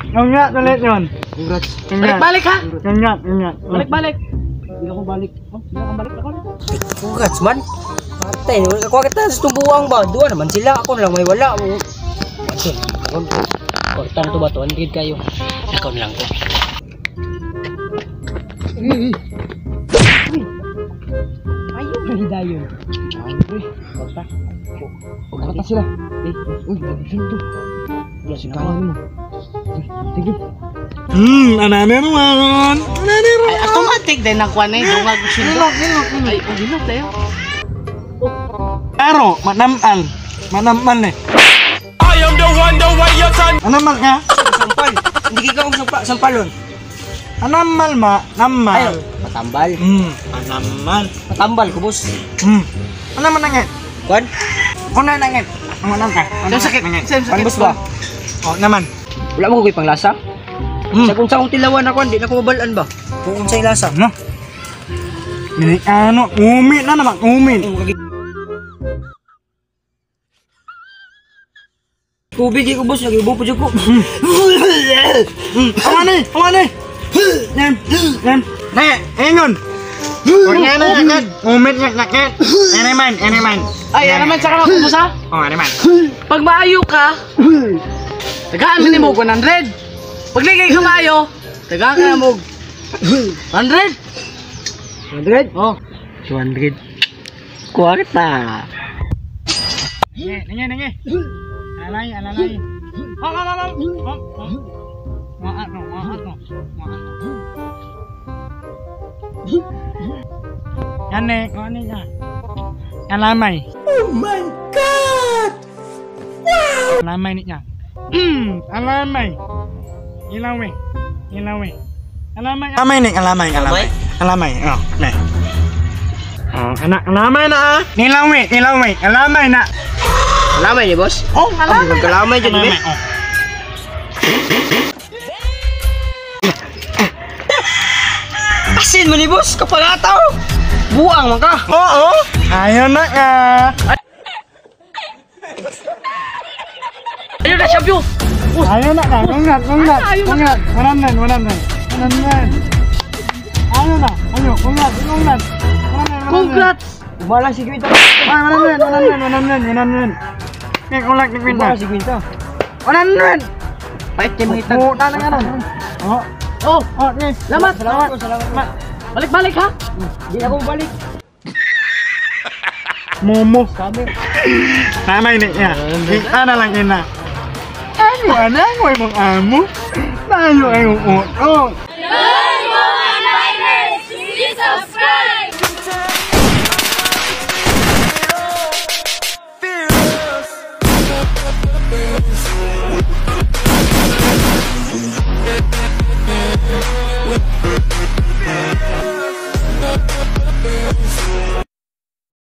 Congrats ulit yun. Congrats. Balik-balik ha. Congrats, congrats. Balik-balik. Hindi ako balik. Oh, hindi ako balik ako. Congrats man. Patay, kuha kita sa tumbuang ba? Duwa naman sila, ako na lang may wala. Ako, kwarta na to ba? 200 kayo. Ako na lang ko. Ayaw na hidayon. Kwarta. Kwarta sila. Uy, nagsin to. Wala si kaya mo. Thank you. Another one. Another one. Ay, automatic din ang kuwan eh. Dungag sindo. Ay, oh, tayo. Pero, manamal. Manamal eh. I am the one, the way your son. Anamal ka? Sampal. Hindi ka kong sampalon. Anamal ma, namal. Ayaw. Matambal. Anamal. Matambal ko, boss. Anamal na nga. Kwan? Kuna na nga. Ang anam ka. Saan sakit? Saan Kwan, sakit? boss ba? Oh, naman. Wala mo ko panglasa? Sa kung sa akong tilawan ako, hindi na ko mabalaan ba? Kung unsay lasa. No. Ini ano, umi na naman, umi. Tubig ko, boss, nagibo po jud ko. Awan eh, awan eh. Nem, nem. Ne, ingon. Huwag na na, umit nga nga. Ene man, ene man. Ay, ano man sa kanang kubos ha? Oh, ene man. Pag maayo ka, tagaan mo ni mo 100. Pag ligay ka maayo, tagaan ka na mo 100. 100? Oh. 200. Kwarta. Nenge, nenge, nenge. Alalay, alalay. Oh, oh, oh, oh. Oh, oh. Maat no, maat no. Maat no. Yan eh, kung ano niya. Alamay. Oh my God! Wow! Alamay niya. Alamay. Ilawe. Ilawe. Alamay. Alamay ni, alamay, alamay. Alamay, oh, ne. Oh, anak, alamay na ah. Nilawe, nilawe, alamay na. Kalamay ni, boss? Oh, alamay. Kalamay dyan, Alamay, eh. oh. Asin mo ni, boss, kapalataw. Buang man ka. Oo. Ayaw na ka. Ayun na siya, view. Ayaw na ka. Congrats, congrats. Congrats. 100, 100. 100. Ayaw na. Ayaw, congrats, congrats. 100, 100. Congrats. Umala si Gwinta. Ay, 100, 100, 100, 100. Kaya kulak ni Quinta. Umala si Gwinta. 100. Pait kay mga itag. Puta na nga nun. Oh, Oh, oh, okay. Salamat. Salamat, salamat. Balik-balik ha. Hindi na ako balik. Momo. Kami. Tama ini niya. Kita na lang ina. Ano, ano, ano, mong amo? Tayo ay uot. Good morning, Please subscribe.